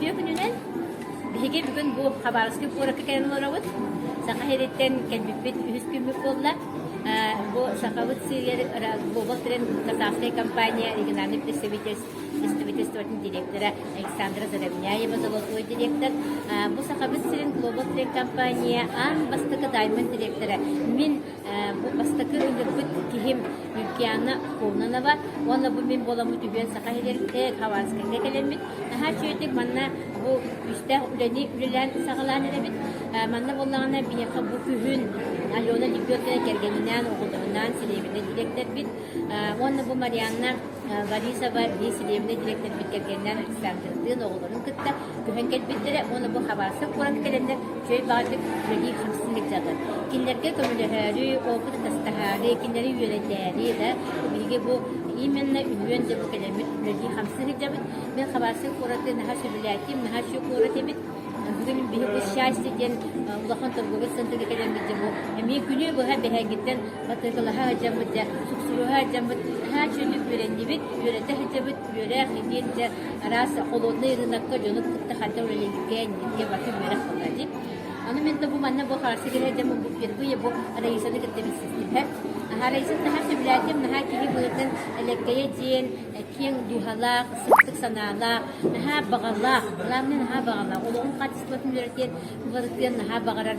Үтүө күнүнэн! Биһиги бүгүн бу Хабаровскай куоракка кэлэн олоробут. Саха сириттэн кэлбиппит үһүс күммүт буолла. Бу Сахабыт сиригэр Global Trend казахскай компания региональный представительствотын директора Александра Заровняева, золотой директор. Бу Сахабыт сирин Global Trend компания аан бастакы Diamond директора. Мин бу бастакы ыҥырбыт киһим Юльяна Кононова уонна бу мин буоламмыт үһүөн Саха сиригэр Хабаровскайга кэлэммит наһаа үчүгэйдик манна бу күүстээх үлэни үлэлээн саҕалаан эрэбит. Манна буоллаҕына биһиэхэ бу күһүн Алена Лебедкина кэргэнинээн, оҕолорунаан сэлиэбинэй дириэктэрбит уонна бу Марианна Борисова биир сэлиэбинэй дириэктэрбит кэргэнинээн Александрдыын оҕолорун кытта көһөн кэлбиттэрэ уонна бу Хабаровскай куоракка кэлэннэр үчүгэй баҕайытык үлэлии-хамсыы сылдьаллар. Кинилэргэ көмөлөһөөрү, опыт атастаһаары, кинилэри үөрэтээри да биһиги бу именно үһүөн да бу кэлэммит үлэлии-хамсыы сылдьабыт. Мин Хабаровскай куораты наһаа сөбүлээтим, наһаа үчүгэй куорат эбит. Бүгүн биһиги бу счастье диэн улахан торговый центрга кэлэммит дьэ бу эмиэ күнү быһа бэһээҥҥиттэн батыакалаһа сылдьаммыт дьэ суксуруһа сылдьаммыт наһаа үчүгэйдик үөрэннибит, үөрэтэ сылдьабыт, үөрэх итиэн дьэ араас холодный рынокка дьону кытта хайдах үлэлииргэ, инникке барыта үөрэх буолла дии. Аны мин да бу манна бу Харса кэлэ бу впервые бу Раисаны кытта билсистим. Аха Раисаны наһаа сөбүлээтим, наһаа киһи быһыытынан элэккэйэ диэн киэҥ дууһалаах, сырдык санаалаах, наһаа баҕалаах, главное наһаа баҕалаах, олоҕун хаачыстыбатын үөрэтиэн, уларытыан наһаа баҕарар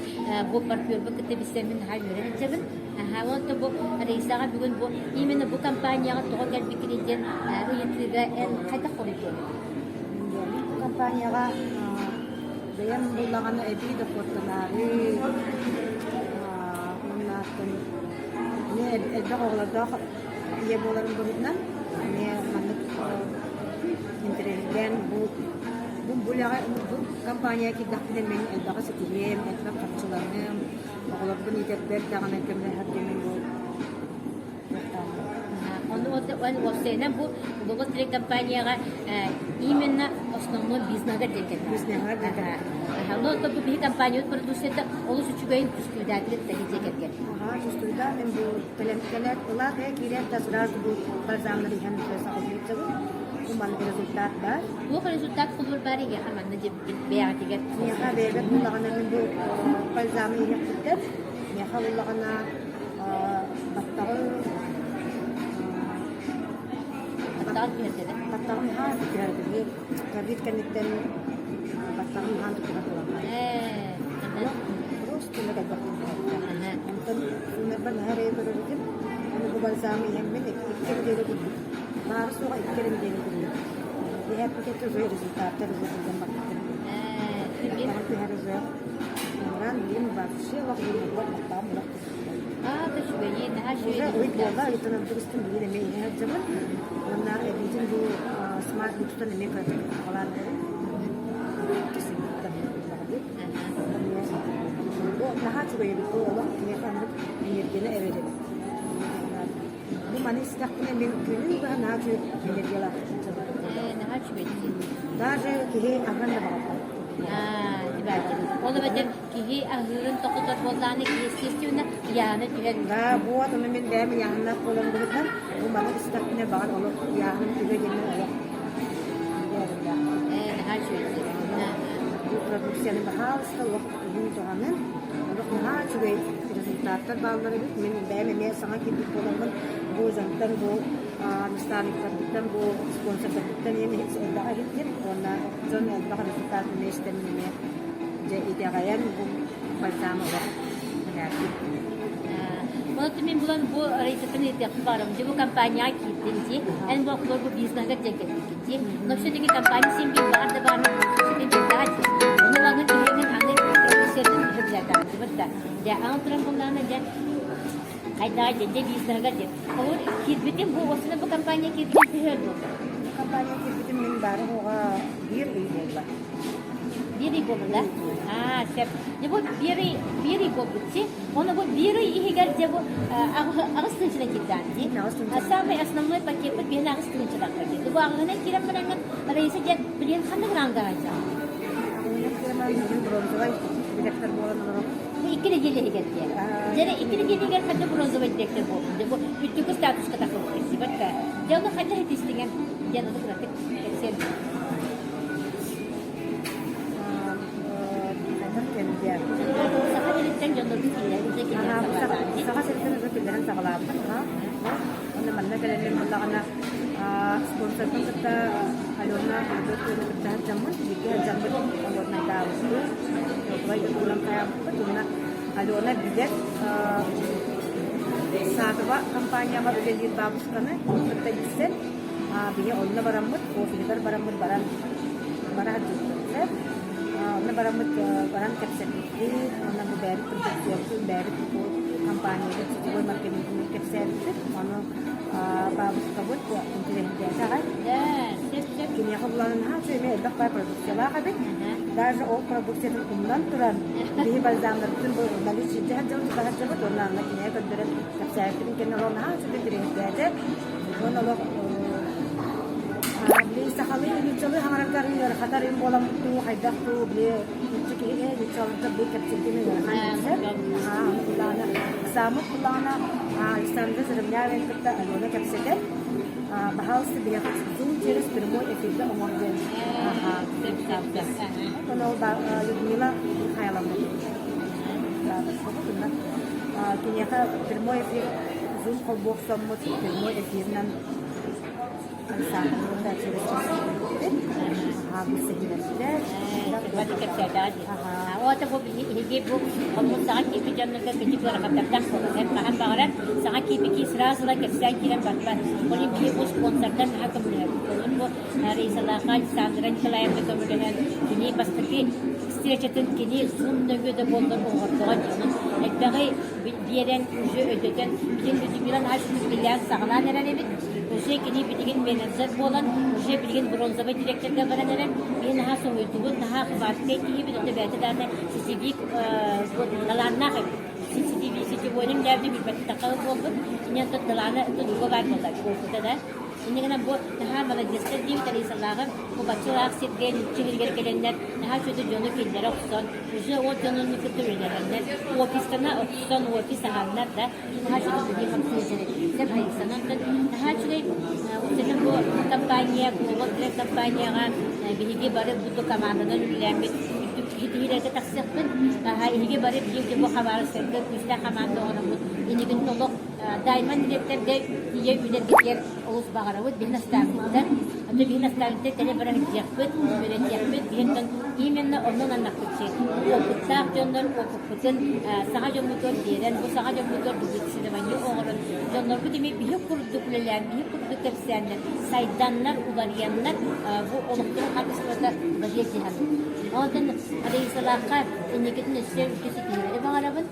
бу партнербун кытта билсэммин наһаа үөрэн сылдьабын. Аһаа, онтон бу Раисаҕа бүгүн бу именно бу компанияҕа тоҕо кэлбиккиний диэн ыйытыыга эн хайдах хоруйдуоҥ? Бу компанияҕа бэйэм буллаҕына эбии дохуоттанаары уонна эмиэ элбэх оҕолордоох ийэ буоларым быһыытынан эмиэ маннык интэриэһиргээн бу бу үлэҕэ бу компанияҕа киирдэхпинэ мин элбэҕи ситиһиэм, элбэх харчыланыам, оҕолорбун иитэрбэр даҕаны көмөлөһөр диэмин бу Ону уопсайынан бу Global Trade компанияҕа именно основной бизнеһыгар диэн кэлбит. Бизнеһыгар диэн кэлбит. Но то бу биһи компаниябыт продукцията олус үчүгэйин чувствуйдаатыгыт да дьиэ кэргэн. Аха, чувствуйда. Мен бу кэлэн кэлээт ылаах ээ киирээт да сразу бу бальзамнары иһэн саҕалыырчабын. Бу маннык результат баар. Туох результат холбор баар эйиэхэ манна дьиэбит бэйэҕитигэр? Миэхэ бэйэбэр буллаҕына мин бу бальзамы иһиэхпиттэн миэхэ буллаҕына баттаҕы Баттаҕын түһэрдэ баттаҕым хаан түһэрдэ ковид кэнниттэн баттаҕым хаан түһэр буолан просто кэлбэт онтон суунарбар наһаа эрэйи көрөр этим аны бу бальзамы иһэммин икки нэдиэлэ курдук баара суоҕа икки эрэ нэдиэлэ курдук иһээппит уже результаттар уже биллэн барбыттар баттаҕым түһэр уже Муран билим вообще олох баттаҕым олох Аа, да үчүгэйи, наһаа Уже үчүгэй ый буолла, ыйтан ордук истим, билигин эмиэ иһэ сылдьабын. Уонна эбиитин бу смарт бутутан эмиэ кыратык эбит. Бу наһаа үчүгэй эбит, бу олох киһиэхэ оннук энергияны эбэр эбит. Бу маны истэхпинэ мин күнү быһа наһаа үчүгэй энергиялаах сылдьабын. Наһаа үчүгэй Даже киһи аһан да баҕарбат. Ол эбэтэр киһи аһыырын тохтотор буоллаҕына естественно ыйааһына түһэр. Да, вот ону мин бэйэм ыйааһыннаах буолан быһыытынан бу маны истэхпинэ баҕар олох ыйааһыным түһэ диэммин олох Ээ, наһаа үчүгэй. Бу продукцияны баһаалыста олох уһун туһанын, олох наһаа үчүгэй результаттар бааллар эбит. Мин бэйэм эмиэ саҥа киирбит буоламмын бу дьонтон бу наставниктарбыттан бу спонсордарбыттан эмиэ элбэҕи иһиттим уонна дьон элбэх результат эмиэ истэммин эмиэ Дьэ итэҕэйэн бу бальзам олох мэлээппит. Онон мин булан бу Раисаттан ыйытыахпын баҕарабын. Дьэ бу компанияҕа киирдин дии. Эн бу оҕолор бу бизнеһыгар диэн кэлбиккин дии. Но все-таки компания син биир баҕар да баҕарма ситин билдэҕэ дии. Ону ылаҥын иһэҥин аны продукциятын сөбүлээтэҕин да. Дьэ аан туран буллаҕына дьэ хайдаҕа дьэ дьэ бизнеһыгар диэн. Ол киирбитим бу осына бу компания киирбитин төһө буолла? Бу компания киирбитим мин баары оҕоҕо биир ый буолла. Биир ый буолла да? Аа, сөп. Дьэ бу биир ый, биир ый буолбут дии. Ону бу биир ый иһигэр дьэ бу аҕыс тыһыынчанан киирдэҕин дии. Самый основной пакеппыт биһиэнэ аҕыс тыһыынчалаах пакет. Бу аҕыһынан киирэн бараҥҥын Раиса дьэ билигин ханнык рангаҕа сылдьаҕын? Аҕыһынан киирэн баран билигин бронзовай директор буолан олоробун. Бу икки нэдиэлэ иһигэр дии. Дьэ икки нэдиэлэ иһигэр ханна бронзовай директор буолбут. Дьэ бу үрдүкү статуска тахсыбыт да. Дьэ ону ханна иһитистиҥэн диэн ону кыратык кэпсиэн. кэмгэ. Саха сириттэн дьоннорбут киллэрэн Саха сириттэн уже киллэрэн саҕалаабыт. Онно манна кэлэрим буоллаҕына спонсорбын кытта Алена Федотовна кытта сылдьаммын, бииргэ сылдьаммыт холоднайдаабыппыт, былай ууран хайаабыппыт. Уонна Алена билэр Саатова компанияҕа үлэлиир бабушканы кытта билсэн, биһи онно бараммыт, офиһыгар бараммыт баран бара сылдьыбыппыт. Онно бараммыт баран кэпсэппиппит, уонна бу бэйэбит продукциябытын, бэйэбит бу компаниябыт сетевой маркетингын кэпсээбиппит. Ону бабушкабыт интэриэһиргээтэ аҕай. Киниэхэ булан наһаа үчүгэй эмиэ элбэх баай продукциялаах эбит. Даже ол продукциятын умнан туран, биһи бальзамнарбытын бу наличие сылдьабыт, сылдьабыт, уонна анна киниэхэ көрдөрөн кэпсээбиппитин кэннэ олох наһаа үчүгэй интэриэһиргээтэ. Уонна олох били сахалыы нууччалыы хаҥараргар ыарахатар им буоламмыт дуу, хайдах дуу, били нуучча киһигэ нууччаларга били кэпсииргин ыарахан билсэр. Кулаана Самыт кулаана Александра Заровняеваны кытта Алена кэпсэтэр. Пожалуйста, биһиэхэ Zoom через прямой эфиргэ оҥор диэн. Онон ол Людмила Михайловна киниэхэ прямой эфир Zoom холбуохсаммыт прямой эфиринэн Ота бу биһиги бу хомус саҥа киирбит дьоннорго кыдьык ыарахаттардаах буолар. Хаһан баҕарар саҥа киирбит киһи сразу ыла кэпсээн киирэн барбат. Ол иһин биһиги бу спонсордар наһаа көмөлөһөбүт. Онон бу Раисалааха Александра Николаевна көмөлөһөн кини бастакы встречатын кини Zoom нөҥүө да буоллар оҥордоҕо дьонун элбэҕи биэрэн уже өйдөтөн билигин Людмила наһаа үчүгэй саҕалаан эрэр эбит. Уже кини билигин менеджер буолан, уже билигин бронзовый директорга баран эрэр. Биһи наһаа соһуйдубут, наһаа хваткай киһибит, это бэйэтэ даҕаны сетевик талааннаах эбит. CCTV сетевойун дээбди билбэт такалы буолбут. Инен тот талаана тутуга баар буолар, опыта да. Инне гынан бу наһаа маладьыастар диэбит Алисалааҕым бу баччалаах сиргэ ньучча сиригэр кэлэннэр наһаа үчүгэй дьону киллэрэ охсон, уже ол дьонун кытта үлэлэһэннэр, офистана охсон, офис аһаннар да, наһаа үчүгэй үлэлии хамсыыр сөп Алисанан наһаа үчүгэй үксэтин бу компания, Global Trend компанияҕа биһиги бары бу команданан үлэлээммит ситиһиилэргэ тахсыахпын. Эһиги бары биһиги бу хабарыстарга күүстээх команда оҥороммут иннигин олох Даймон дириэктэргэ тиийэ үлэргитигэр олус баҕарабыт. Биһи наставниктар, аты биһи наставниктар кэлэ баран илдьиэхпит, үөрэтиэхпит. Биһиттэн именно оннун аннахпыт опыттаах дьоннор опыппытын саҥа дьоммутугар биэрэн, бу саҥа дьоммутугар дублицирование оҥорон, дьоннорбут эмиэ биһи курдук үлэлээн, биһи курдук кэпсээннэр, сайданнар, уларыйаннар бу олохторун хаачыстыбата уларыйа дьиһэн. Онтон Раисалаахха инникитин өссө үрдүк ситиһиилэри баҕарабын.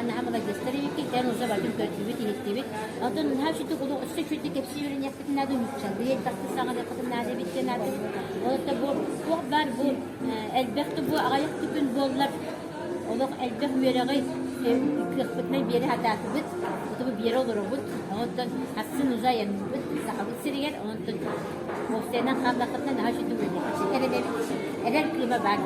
Наһаа маладьыастар эбиккит, эн уже батын көрдүбүт, иһиттибит. Оттон наһаа үчүгэй олох өссө үчүгэй кэпсии үөрэниэхпитин наада, нууччалыы элбэхтик саҥарыахпытын наада эбит диэн аатыбыт. Ол это бу туох баар бу элбэх да бу аҕыйах да күн буоллар олох элбэх үөрэҕи кыахпытынан биэрэ сатаатыбыт, бу биэрэ олоробут. Онтон ахсын уже айанныыбыт Сахабыт сиригэр, онтон уопсайынан хааллаххытына наһаа үчүгэй үлэлиэхпит. Эрэнэбит, эрэл кыыма баар.